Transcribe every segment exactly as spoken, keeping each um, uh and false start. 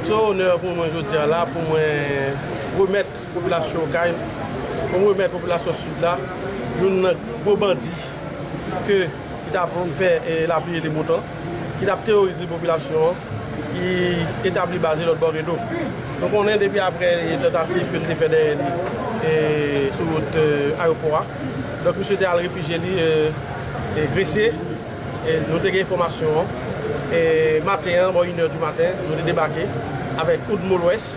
Se yon onè pou mwen jodi a la, pou mwen remèt popilasyon Okay, pou mwen remèt popilasyon Sid la, youn nan gwo bandi ke, ki t ap fè, e, lapli e lemontan, ki t ap teworize popilasyon an, ki etabli baz li lòt bò rido. Nou konnen depi apre, e, tantativ ke nou te fè dèyè li, e, sou wout, e, ayewopò a. Donk, misye te al refijye li, e, e, Gresye. E, nou te gen enfòmasyon an. E, maten an, bò inè di maten, nou te debake avèk Oudmo Lwès,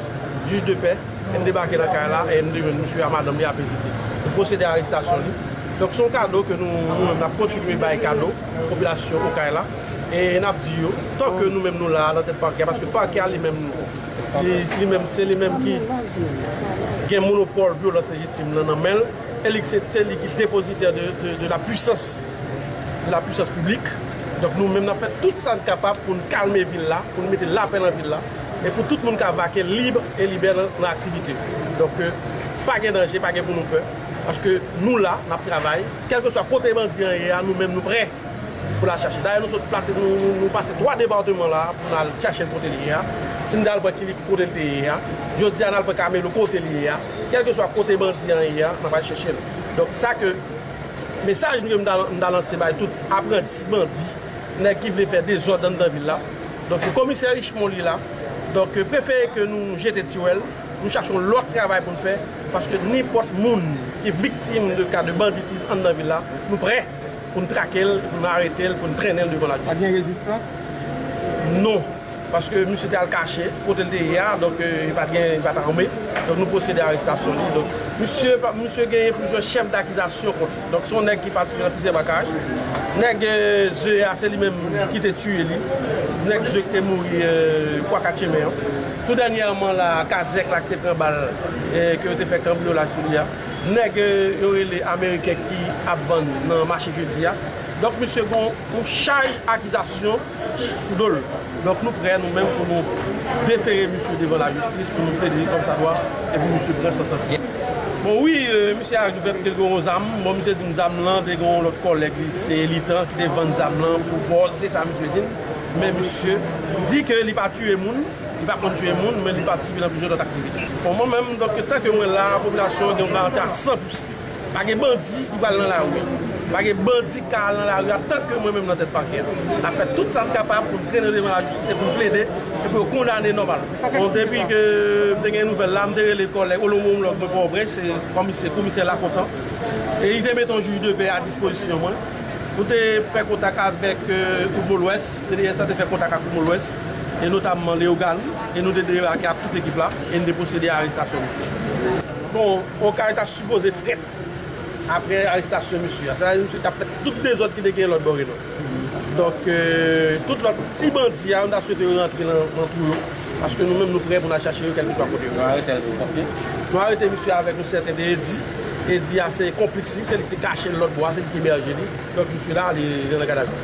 jij de pè. E n debake nan kay la, e n te jwenn misye a madanm li ap ezite. Nou pwosede a arestasyon li. Donk, se yon kado ke nou, nou menm, n ap kontinye bay kado popilasyon Okay la. E n ap di yo, tanke nou menm nou la, nan tèt pakè a, paske pakè a li menm, li, li menm, se li menm ki gen monopòl vyolans lejitim nan nan men l, e li se, se li ki depozitè de, de, de la pwisans, de la pwisans piblik. Donk, nou menm, n ap fè tout sa n kapab pou n kalme vil la, pou n mete lapè nan vil la, e pou tout moun ka vake lib e libè nan, nan aktivite. Donk, e, pa gen danje, pa gen pou nou pè, paske nou la, n ap travay. Kèlkeswa kote bandi an ye a, nou menm, nou prè pou n al chache. Dayè, nou sot plase, nou, nou, nou pase twa depatman la pou n al chache l kote l ye a. Si n t al pran Kiliki kote l te ye a, jodi a n al pran Kamelo kote l ye a. Kèlkeswa kote bandi an ye a, n ap al chèche l. Donk, sa ke, mesaj ke m ta, m ta lanse bay tout apranti bandi, nèg ki vle fè dezòd anndan vil la. Donk, komisè Richemond li la. Donk, prefere ke nou jete tiwèl, nou chache yon lòt travay pou n fè, paske nenpòt moun ki viktim de ka de banditis anndan vil la, nou prè pou n trake l, pou n arete l, pou n trennen l devan lajistis. Pa t gen rezistans? Non, paske misye te al kache kote l te ye a, donk, e, li pa t gen, li pa t ame. Donk, nou pwosede arestasyon li. Donk, misye pa, misye genyen plizyè chèf dakizasyon kont li. Donk, se yon nèg ki patisipe nan plizyè brakaj. Nèg, e, Ze a, se li menm ki te tiye li. Nèg Ze ki te mouri, e, Kwa Katchemen an. Tou dènyèman la, Kazèk la ki te pran bal, e, ke yo te fè kanbriyolaj sou li a. Nèg, e, yo rele Ameriken ki ap vann nan mache jedi a. Donk, misye gen yon chaj akizasyon sou do l. Donk, nou prè, nou menm, pou nou defere misye devan lajistis, pou nou plede kòmsadwa, e pou misye pran santans li. Bon, wi, e, misye a rekonèt ke l gen yon zam. Bon, misye di m zam lan te gen yon lòt kòlèg li, ki se Elitan, ki te vann zam lan pou bòz, se sa misye di m. Men misye di ke li pa tiye moun, li pa konn tiye moun, men li patisipe nan plizyè lòt aktivite. Bon, mwen menm, donk, tanke mwen la, popilasyon an gen yon garanti a san pou san. Pa gen bandi ki pral nan lari a. Pa gen bandi ki ka al nan lari a tanke mwen menm nan tèt pakè a. N ap fè tout sa n kapab pou n trennen yo devan lajistis e pou n plede e pou yo kondane nòmal. Bon, depi ke m te gen nouvèl la, m te rele kòlèg Olomwomlòg mwen Pòtoprens, se kòmisè, komisè Lafontan. E li te mete yon jij de pè a dispozisyon mwen. Nou te fè kontak avèk, e, Oudmo Lwès, D D S la te fè kontak ak Oudmo Lwès, e notamman Leyogàn, e nou te debake ak tout ekip la, e n te pwosede a arestasyon misye. Bon, Okay ta sipoze frèt apre arestasyon misye a. Sa vle di misye t ap fè tout dezòd ki te gen lòt bò Reno. Donk, e, tout lòt ti bandi a, nou ta swete yo rantre nan, nan twou yo. Paske nou menm, nou prè pou n al chache yo, kèlkeswa kote yo. Nou arete l pou kont li? Nou arete misye avèk yon sèten de Edi. Edi a, se konplis li, se li ki te kache l lòt bò a, se li ki ebèje li. Donk, misye la, li, li nan gadavi.